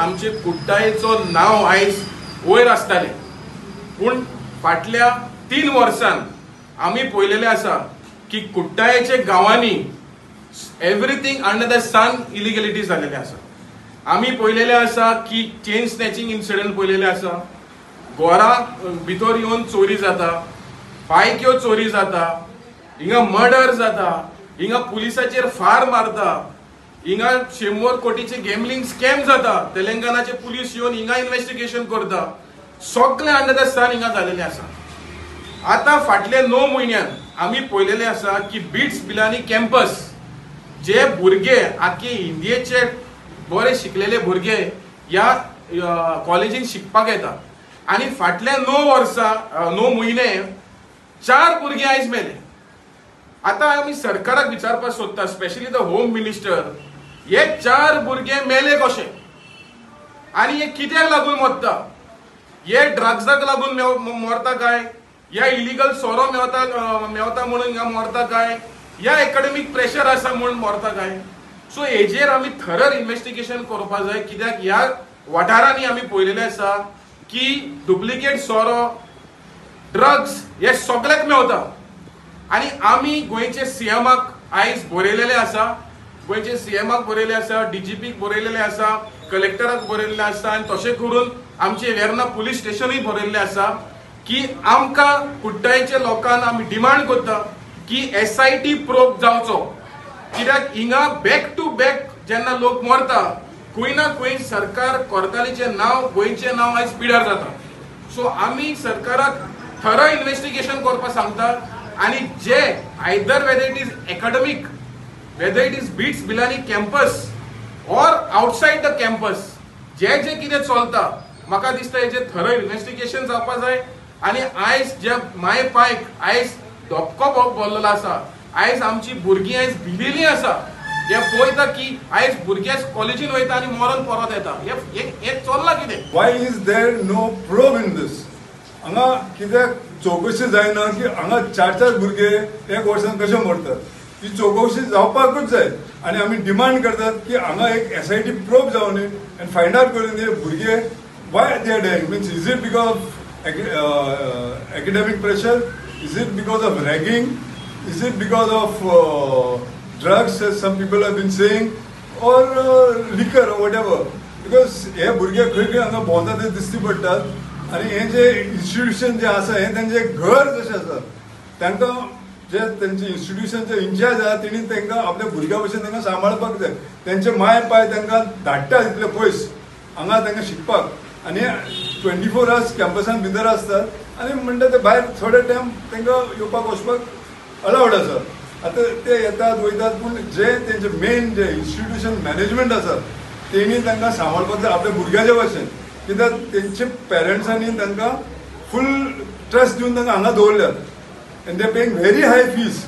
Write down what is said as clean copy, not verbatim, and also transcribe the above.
आमचे कुट्टायेचो नांव आयज वयर आसतालें. पूण फाटल्या 3 वर्सान आमी पळयलेलें आसा की कुट्टायेच्या गांवांनी everything under the sun illegality जालेले आसा. आमी पळयलेलें आसा की चेन स्नॅचिंग इन्सिडंट पळयलेले आसा, घरा भितर येवन चोरी जाता, बायक्यो चोरी जाता, हिंगा मर्डर जाता, हिंगा पुलिसाचेर फार मारता, हिंगा 100 कोटीचे गॅम्बलिंग स्कॅम जाता, तेलंगणाचे पुलीस येवन हिंगा इन्व्हेस्टिगेशन करता. सगळें अंडर the सन हिंगा जालेलें आसा. आतां फाटले 9 म्हयन्यान आमी पळयलेलें आसा की बिट्स बिलानी कॅम्पस जे भुरगे आख्खे इंडियेचे बरे शिकलेले भुरगे ह्या कॉलेजीन शिकपाक येता आनी फाटल्या 9 वर्सां 9 म्हयने 4 भुरगे आयज मेले. आतां आमी सरकाराक विचारपाक सोदता, स्पेशली the home minister, हे 4 भुरगे मेले कशे आनी हे कित्याक लागून मरता? हे ड्रग्साक लागून मरता काय? या इलिगल सोरो मेवता मेवता म्हणून हिंगा मरता काय? या एकाडेमीक प्रेशर आसा म्हणून मरता काय? सो हेजेर आमी थरर इन्व्हेस्टिगेशन करपाक जाय, कित्याक ह्या वाठारांनी आमी पळयलेलें आसा की डुप्लिकेट सोरो, ड्रग्स हे सगळ्याक मेवता. आनी आमी गोंयचे सीएमाक आयज बरयलेलें आसा, गोंयचे सीएमाक बरयलें आसा, डीजीपीक बरयलेलें आसा, कलेक्टराक बरयलेलें आसा आनी तशें करून आमचे वेर्ना पुलीस स्टेशनूय बरयल्लें आसा की आमकां कुट्टायेच्या लोकांक आमी डिमांड करता की SIT probe जावचो, कित्याक हिंगा बॅक टू बॅक जेन्ना लोक मरता खंय ना खंय सरकार कोर्तालीचें नांव, गोंयचें नांव आयज पिड्यार जाता. सो आमी सरकाराक थरो इन्व्हेस्टिगेशन करपाक सांगता आनी जे either whether it is academic, whether it is BITS Pilani campus or outside the campus, जे जे कितें चलता म्हाका दिसता हेजेर थरो इन्व्हेस्टिगेशन जावपाक जाय. आनी आयज ज्या माय पायक आयज धपको भरलेलो आसा, आयज आमची भुरगीं आयज भिलेलीं आसा, हे पळयता की आयज भुरगे कॉलेजीन वयता आनी मरण परत येता, हे चल्लां कितें? Why is there no probe in this? हांगा कित्याक चवकशी जायना की हांगा 4-4 भुरगे एक वर्सान कशे मरतात? ही चवकशी जावपाकूच जाय आनी आमी डिमांड करतात की हांगा एक SIT probe जावनी आनी फायंड आवट करून हे भुरगे why they are dying. Means is it because of academic pressure? Is it because of ragging? Is it because of drugs, as some people have been saying, or liquor or whatever? Because हे भुरगे खंय खंय हांगा भोंवता ते दिश्टी पडटात आनी हें जे इन्स्टिट्यूशन जें आसा हें तेंचें घर जशें आसा, तांकां जे तेंचे इन्स्टिट्यूशनचे इन्चार्ज आसा तेणी तांकां आपल्या भुरग्यां भशेन तांकां सांबाळपाक जाय. तेंचे माय पाय तांकां धाडटा इतले पयस हांगा तांकां शिकपाक आनी 24 आवर्स कॅम्पसान भितर आसतात आनी म्हणटा ते भायर थोडे टायम तांकां येवपाक वचपाक अलावड आसा. आतां ते येतात वयतात, पूण जे तेंचे मेन जे इन्स्टिट्यूशन मॅनेजमेंट आसा तेणी तांकां सांबाळपाक जाय आपल्या भुरग्याच्या भशेन, कित्याक तेंचे पेरंट्सांनी तांकां फूल ट्रस्ट दिवन तांकां हांगा दवरल्यात and they paying very high fees.